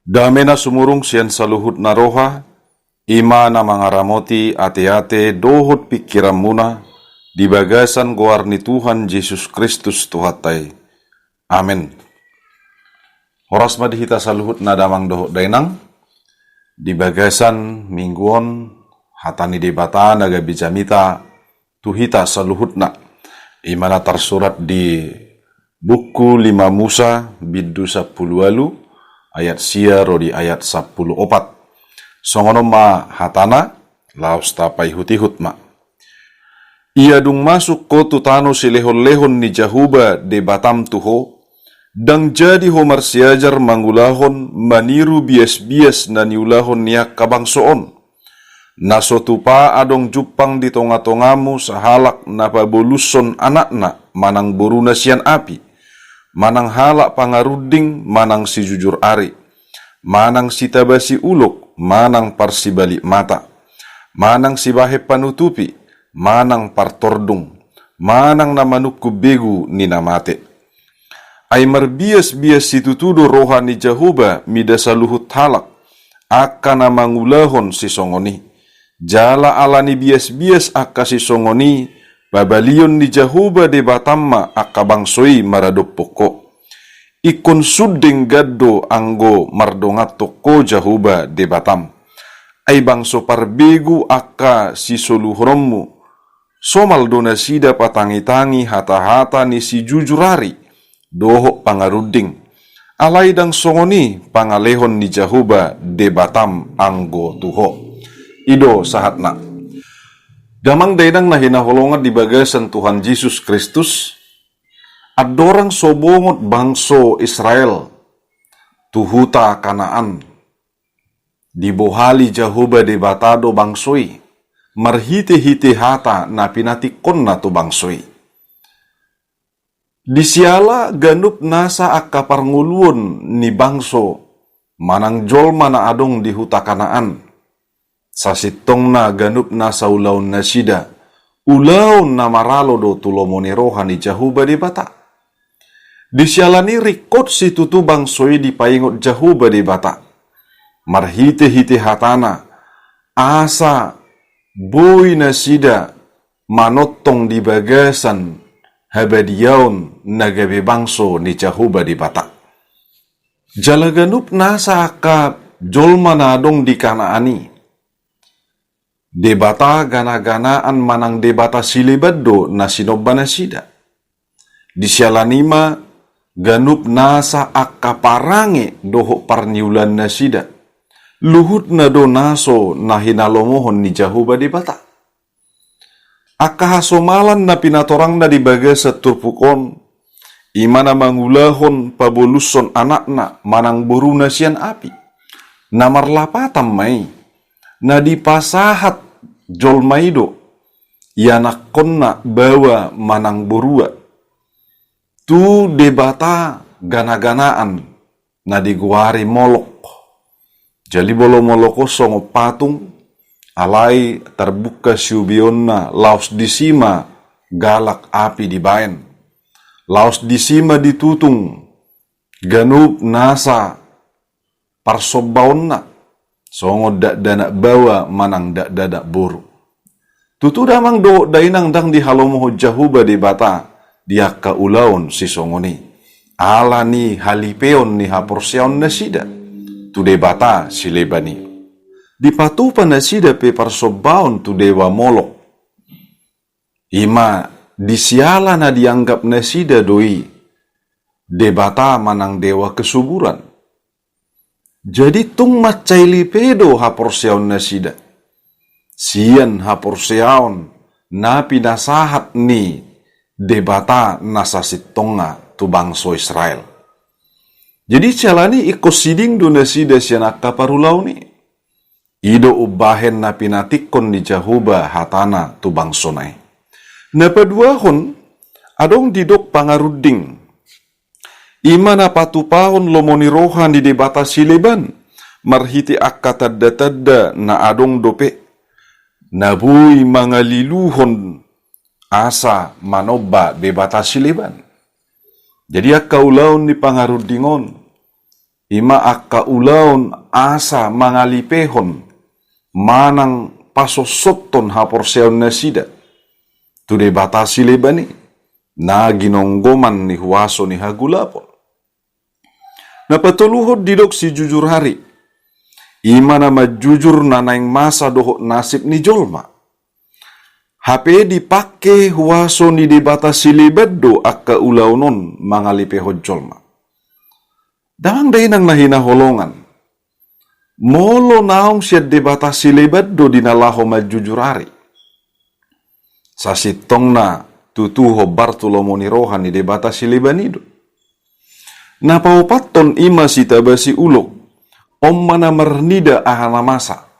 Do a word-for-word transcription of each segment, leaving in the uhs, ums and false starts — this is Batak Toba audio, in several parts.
Dame na sumurung sian saluhut na roha, i ma na mangaramoti ateate dohot pingkiranmuna di bagasan goar ni Tuhan Jesus Kristus Tuhanta i. Amen. Horas ma di hita saluhut na damang dohot dainang, di bagasan minggu on hata ni Debata na gabe jamita tu hita saluhutna. I ma na tarsurat di buku lima Musa bindu sampulu ualu ayat sia ro di ayat sampulu opat. Songon on ma hatana, laos tapaihut-ihut ma. Ia dung masuk ho tu tano silehon-lehon ni Jahowa Debatam tu ho, ndang jadi ho marsiajar mangulahon maniru bias-bias na niulahon ni angka bangso on. Na so tupa adong jumpang di tonga-tongamu sahalak na pabolushon anakna manang boruna sian api, manang halak pangarunding manang sijujur ari, manang sitabasi ulok manang parsibalik mata, manang sibahen panutupi manang partordung, manang na manungkun begu ni na mate. Ai marbias-bias situtu do roha ni Jahowa mida saluhut halak, angka na mangulahon sisongon i. Jala ala ni bias-bias angka sisongon i, pabalion ni Jahowa Debatam ma angka bangso i maradophon ho. Ingkon sun denggan do anggo mardonganhon ho Jahowa Debatam. Ai bangso parbegu angka sisoluhononmu, somal do nasida patangi-tangi hata-hata ni sijujur ari dohot pangarunding. Alai ndang songon i pangalehon ni Jahowa Debatam anggo tu ho. I do sahatna. Damang dainang na hinaholongan di bagasan Tuhan Jesus Kristus, andorang so bongot bangso Israel tu huta Kanaan, dibohali Jahowa Debata do bangso i marhite-hite hata na pinatikkonna tu bangso i. Di siala ganup nasa angka parngoluon ni bangso manang jolma na adong di huta Kanaan, sasintongna ganup nasa ulaon nasida, ulaon na maralo do tu lomo ni roha ni Jahowa Debata. Di siala ni i ringkot situtu bangso i dipaingot Jahowa Debata marhite-hite hatana, asa boi nasida manongtong di bagasan habadiaon na gabe bangso ni Jahowa Debata. Jala ganup nasa angka jolma na adong di Kanaan i, debata gana-ganaan manang debata sileban do na sinomba nasida. Di siala ni i ma ganup nasa angka parange dohot parniulaan nasida, luhutna do na so na hinalomohon ni Jahowa Debata. Angka hasomalan na pinatorangna di bagasan turpuk on, i ma na mangulahon pabolushon anakna manang boruna sian api. Na marlapatan ma i, na dipasahat jolma i do ianakhonna baoa manang borua tu debata gana-ganaan na digoari Molok. Jadi molo Molok on songon patung, alai tarbuka siubeonna, laos disi ma galak api dibaen. Laos disi ma ditutung ganup nasa parsombaonna, songon dakdanak baoa manang dakdanak boru. Tutu damang dohot dainang, ndang dihalomohon Jahowa Debata di angka ulaon sisongon i, ala ni halipeon ni haporseaon nasida tu debata sileban i. Dipatupa nasida pe parsombaon tu dewa Molok. I ma di siala na dianggap nasida do i debata manang dewa kesuburan. Jadi tung mansai lipe do haporseaon nasida sian haporseaon na pinasahat ni debata na sasintongna tu bangso Israel. Jadi siala ni i ingkon siding do nasida sian angka parulaon i. I do umbahen na pinatikkon ni Jahowa hatana tu bangsona i. Na paduahon, adong didok pangarunding. I ma na patupahon lomo ni roha ni debata sileban marhite angka tanda-tanda na adong dope, na boi mangaliluhon asa manomba debata sileban. Jadi angka ulaon ni pangarunding on, ima angka ulaon asa mangalipehon manang pasossothon haporseaon nasida tu Debata sileban i, na ginonggoman ni huaso ni hagulapon. Na patoluhon didok sijujur ari, ima na manjujur na naeng masa dohot nasib ni jolma. Hape dipangke huaso ni Debata sileban do angka ulaon on mangalipehon jolma. Damang dainang na hinaholongan, molo naung sian Debata sileban do di na laho manjujur ari, sasintongna tutu hombar tu lomo ni roha ni Debata sileban i do. Na paopathon ima sitabasi ulok, on ma na marnida aha na masa.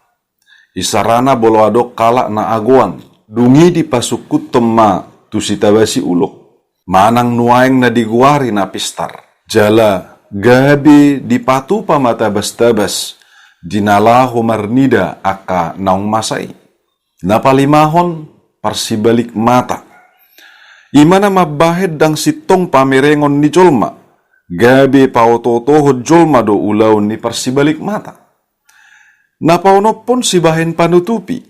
Isarana molo adong halak na agoan, dung i dipasungkunhon ma tu sitabasi ulok, manang nuaeng na digoari na pistar, jala gabe dipatupa ma tabas-tabas di na laho marnida angka naung masa i. Na palimahon, parsibalik mata, ima na mambahen ndang sintong pamerengon ni jolma, gabe paoto-otohon jolma do ulaon ni parsibalik mata. Na paonomhon sibahen panutupi,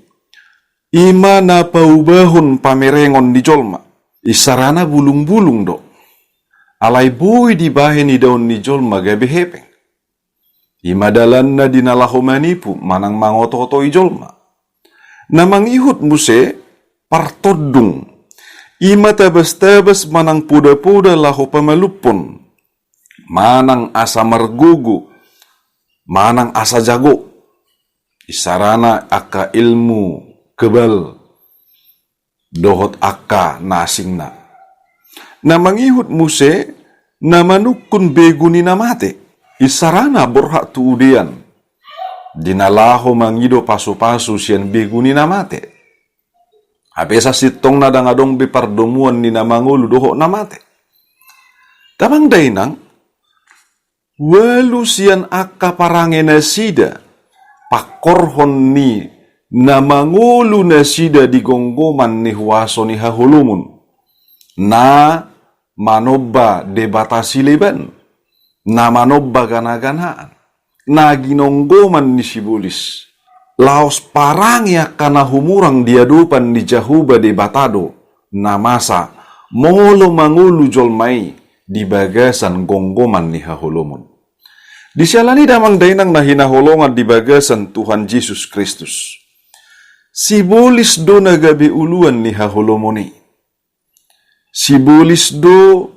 ima na paubahon pamerengon ni jolma. Isarana bulung-bulung do, alai boi dibahen idaon ni jolma gabe hepeng. Ima dalanna di na laho manipu manang mangoto-otoi jolma. Na mangihut muse, partondung, ima tabas-tabas manang poda-poda laho pamalumhon, manang asa margogo, manang asa jago. Isarana angka ilmu kebal dohot angka na asingna. Na mangihut muse, na manungkun begu ni na mate. Isarana borhat tu udean, di na laho mangido pasu-pasu sian begu ni na mate. Hape sasintongna ndang adong be pardomuan ni na mangolu dohot na mate. Damang dainang, ualu sian angka parange nasida, pangkorhon ni na mangolu nasida di gomgoman ni huaso ni haholomon, na manomba debata sileban, na manomba gana-ganaan, na ginonggoman ni sibolis. Laos parange angka na humurang di adopan ni Jahowa Debata do na masa, molo mangolu jolma i di bagasan gomgoman ni haholomon. Di siala ni i damang dainang na hinaholongan di bagasan Tuhan Jesus Kristus, sibolis do na gabe uluan ni haholomon i. Sibolis do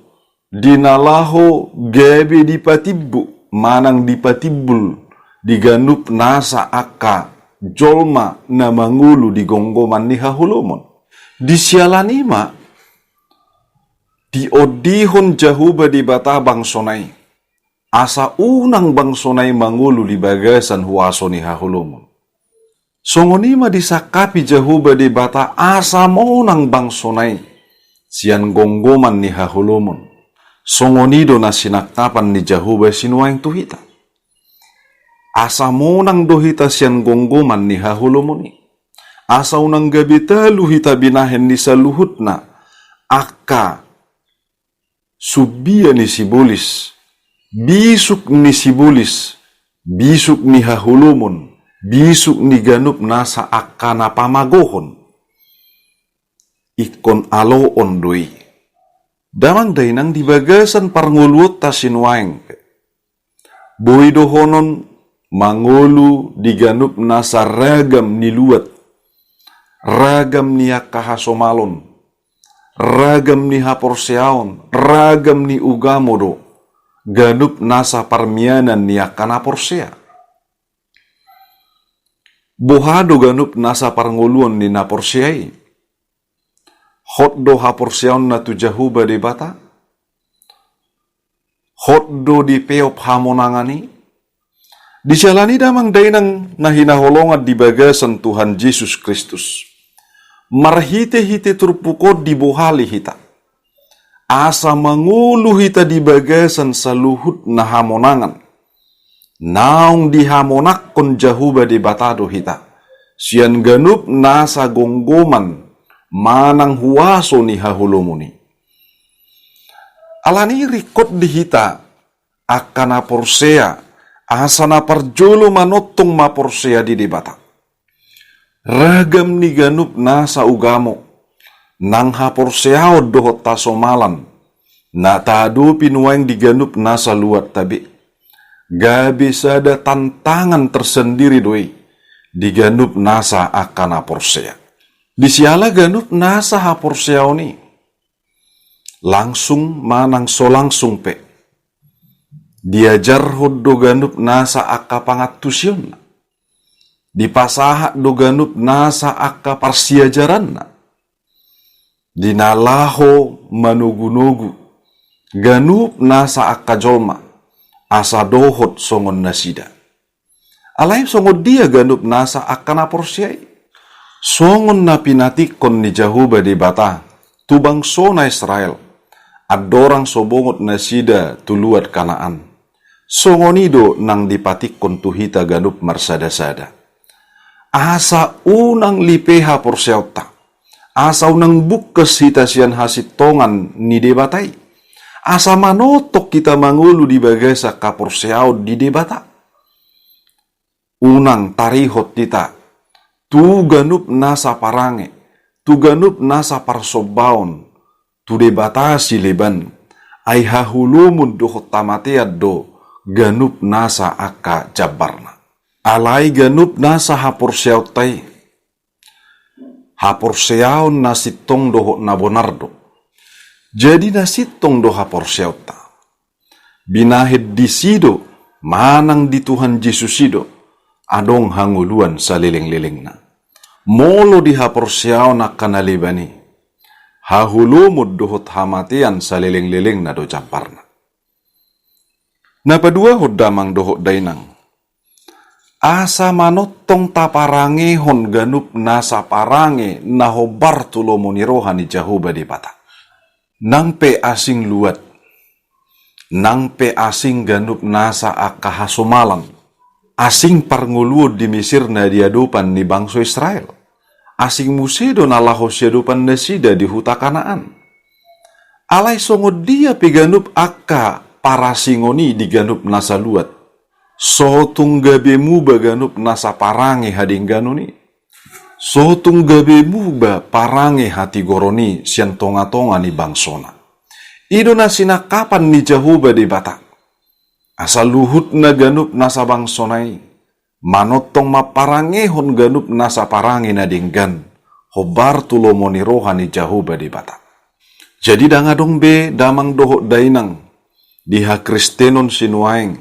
di na laho gabe dipatimbo manang dipatimbul di ganup nasa angka jolma na mangolu di gomgoman ni haholomon. Di siala ni i ma diondihon Jahowa Debata bangsona i, asa unang bangsona i mangolu di bagasan huaso ni haholomon. Songon i ma disangkapi Jahowa Debata asa monang bangsona i sian gomgoman ni haholomon. Songon i do na sinangkapan ni Jahowa sinuaeng tu hita. Asa monang do hita sian gomgoman ni haholomon i. Asa unang gabe talu hita binahen ni saluhutna angka sumbia ni sibolis, bisuk ni sibolis, bisuk ni haholomon, bisuk ni ganup nasa angka na pamagohon. Ingkon aloon do i. Damang dainang, di bagasan parngoluonta sinuaeng pe, boi dohonon mangolu di ganup nasa ragam ni luat, ragam ni angka hasomalon, ragam ni haporseaon, ragam ni ugamo do ganup nasa parmianan ni angka na porsea. Boha do ganup nasa parngoluon ni na porsea i? Hot do haporseaonna tu Jahowa Debata? Hot do dipeop hamonangan i? Di siala ni i damang dainang na hinaholongan di bagasan Tuhan Jesus Kristus, marhite-hite turpuk on dibohali hita asa mangolu hita di bagasan saluhut na hamonangan. Naung dihamonangkon Jahowa Debata do hita sian ganup nasa gomgoman manang huaso ni haholomon i. Alani i ringkot di hita angka na porsea Asa na parjolo manongtong ma porsea di Debata. Ragam ni ganup nasa ugamo, nang haporseaon dohot hasomalan, na taadopi nuaeng di ganup nasa luatta be, gabe sada tantangan tersendiri do i di ganup nasa angka na porsea. Di siala ganup nasa haporseaon i, langsung manang so langsung pe, diajarhon do ganup nasa angka pangantusionna, dipasahat do ganup nasa angka parsiajaranna, di na laho manogunogu ganup nasa angka jolma, asa dohot songon nasida. Alai songon dia ganup nasa angka na porsea i? Songon na pinatikkon ni Jahowa Debata tu bangsona Israel, andorang so bongot nasida tu luat Kanaan, songon i do nang dipatikkon tu hita ganup marsadasada. Asa unang lipe haporseaonta, asa unang bungkas hita sian hasintongan ni Debata i, asa manongtong hita mangolu di bagasan haporseaon di Debata. Unang tarihot hita tu ganup nasa parange, tu ganup nasa parsombaon tu debata sileban, ai haholomon dohot hamatean do ganup nasa angka jambarna. Alai ganup nasa haporseaonta i, haporseaon na sintong dohot na bonar do. Jadi na sintong do haporseaonta. Binahen disi do manang di Tuhan Jesus i do adong hangoluan salelenglelengna. Molo di haporseaon angka na leban i, haholomon dohot hamatean salelenglelengna do jambarna. Na paduahon damang dohot dainang, asa manongtong taparangehon ganup nasa parange na hombar tu lomo ni roha ni Jahowa Debata. Nang pe asing luat, nang pe asing ganup nasa angka hasomalan, asing parngoluon di Misir na di adopan ni bangso Israel, asing muse do na laho siadopan nasida di huta Kanaan. Alai songon dia pe ganup angka parasingon i di ganup nasa luat, so tung gabe muba ganup nasa parange hadengganon i, so tung gabe muba parange hatigoron i sian tongatonga ni bangsona. I do na sinangkapan ni Jahowa Debata, asa luhutna ganup nasa bangsona i manongtong mamparangehon ganup nasa parange na denggan hombar tu lomo ni roha ni Jahowa Debata. Jadi ndang adong be damang dohot dainang di hakristenon sinuaeng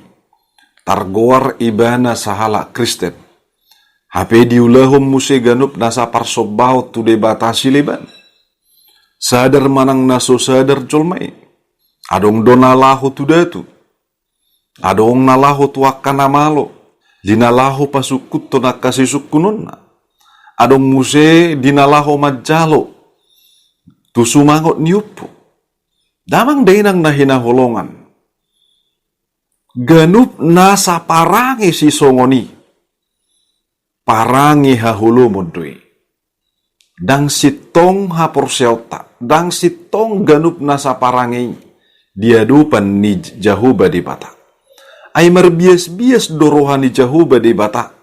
targoar ibana sahalak Kristen, hape diulahon muse ganup nasa parsombaon tu debata sileban. Sadar manang na so sadar jolma i, adong do na laho tu datu, adong na laho tu angka na malo, di na laho pasungkunhon angka sisungkunonna, adong muse di na laho manjalo tu sumangot ni ompu. Damang dainang na hinaholongan, ganup nasa parange sisongon i, parange haholomon do i. Ndang sintong haporseaonta, ndang sintong ganup nasa parange i di adopan ni Jahowa Debata. Ai marbiasbias do roha ni Jahowa Debata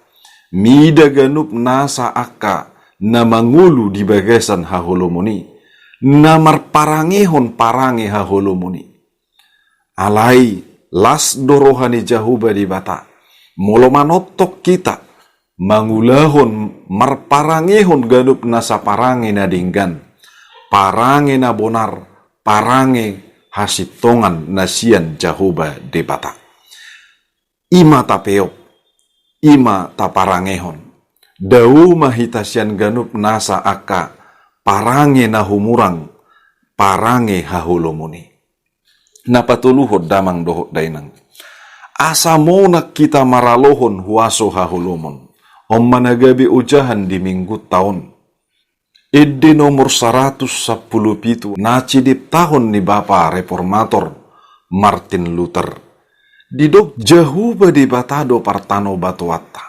mida ganup nasa angka na mangolu di bagasan haholomon i, na marparangehon parange haholomon i. Alai las do roha ni Jahowa Debata molo manongtong hita mangulahon, marparangehon ganup nasa parange na denggan, parange na bonar, parange hasintongan na sian Jahowa Debata. I ma tapeop, i ma taparangehon. Dao ma hita sian ganup nasa angka parange na humurang, parange haholomon i. Na patoluhon damang dohot dainang, asa monang hita maralohon huaso haholomon. On ma na gabe ojahan di Minggunta on. Ende nomor saratus sampulu pitu na cidiptahon ni bapa reformator Martin Luther. Didok Jahowa Debata do partanobatoanta,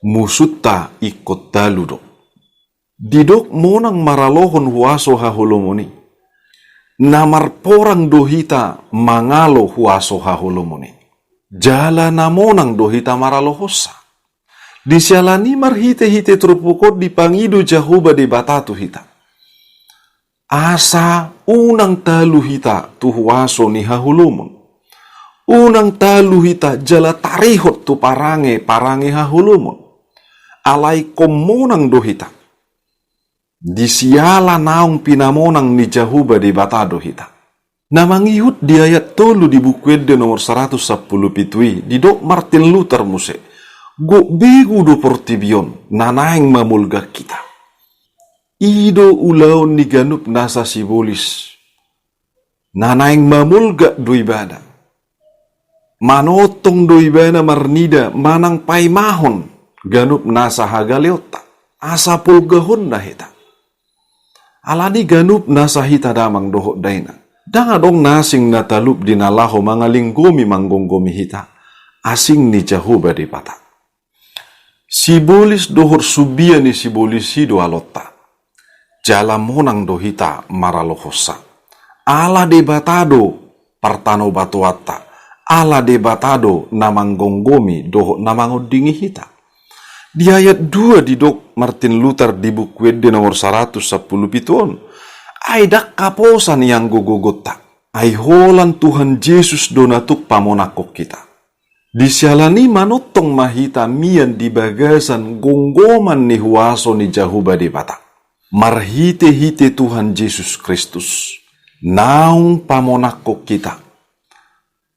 musunta ingkon talu do. Didok monang maralohon huaso haholomon i, na marporang do hita mangalo huaso haholomon i. Jala na monang do hita maralohonsa. Di siala ni marhite-hite turpuk on dipangido Jahowa Debata tu hita. Asa unang talu hita tu huaso ni haholomon. Unang talu hita jala tarihot tu parange-parange haholomon. Alai ingkon monang do hita. Di siala naung pinamonang ni Jahowa Debata do hita. Na mangihut di ayat tolu di Buku Ende nomor saratus sampulu pitu i, didok Martin Luther muse, gok begu do portibi on, na naeng mamolgak hita. I do ulaon ni ganup nasa sibolis. Na naeng mamolgak do ibana. Manongtong do ibana marnida manang paimahon ganup nasa hagaleonta. Asa polgahonna hita. Alani ganup nasa hita damang dohot dainang. Ndang adong na asing na talup di na laho mangalinggomi manggomgomi hita. Asing ni Jahowa Debata. Sibolis dohot sumbia ni sibolis i do alonta. Jala monang do hita maralohonsa. Ala Debata do partanobatoanta. Ala Debata do na manggomgomi dohot na mangondingi hita. Di ayat dua didok Martin Luther di Buku Ende nomor saratus sampulu pitu on. Ai ndang haposan ianggo gogonta. Ai holan Tuhan Jesus do na tuk pamonangkon hita. Di siala ni manongtong ma hita mian di bagasan gomgoman ni huaso ni Jahowa Debata. Marhite-hite Tuhan Jesus Kristus. Naung pamonangkon hita.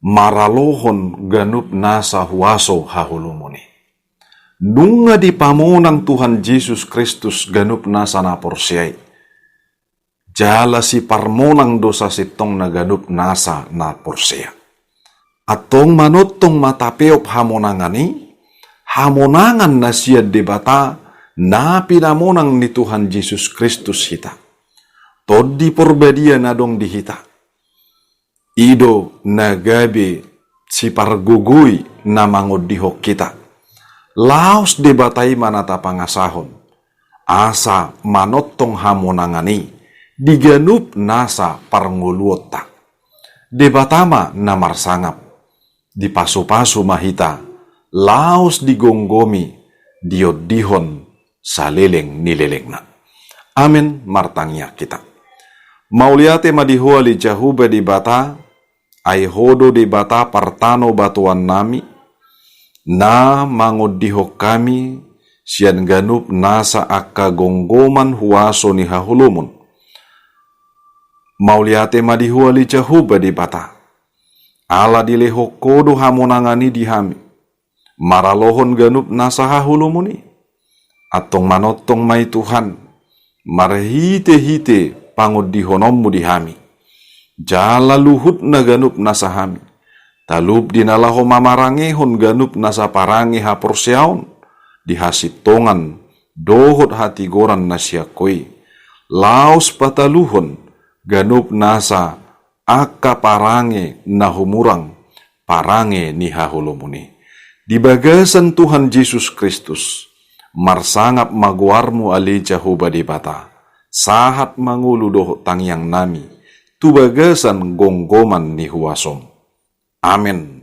Maralohon ganup nasa huaso haholomon i. Nunga dipamonang Tuhan Jesus Kristus ganup nasa na porsea i. Jala siparmonang do sasintongna ganup nasa na porsea. Antong manongtong ma tapeop hamonangan i, hamonangan na sian Debata na pinamonang ni Tuhan Jesus Kristus hita. Tondi Porbadia na adong di hita. I do na gabe sipargogoi na mangondihon hita. Laos Debata i ma na tapangasahon. Asa manongtong hamonangan i di ganup nasa parngoluonta. Debata ma na marsangap. Dipasupasu ma hita. Laos digomgomi diondihon saleleng ni lelengna. Amen, martangiang hita. Mauliate ma di Ho ale Jahowa Debata, ai Ho do Debata partanobatoannami, na mangondihon hami sian ganup nasa angka gomgoman huaso ni haholomon. Mauliate ma di Ho ale Jahowa Debata, ala dilehon Ho do hamonangan i di hami. Maralohon ganup nasa haholomon i. Antong manongtong ma i Tuhan, marhite-hite pangondihononmu di hami. Jala luhutna ganup nasa hami. Talup di na laho mamarangehon ganup nasa parange haporseaon, di hasintongan dohot hatigoran na sian Ho i. Laos pataluhon ganup nasa angka parange na humurang, parange ni haholomon i. Di bagasan Tuhan Jesus Kristus, marsangap ma goarmu ale Jahowa Debata, sahat ma ngolu dohot tangiangnami, tu bagasan gomgoman ni huasom. Amen.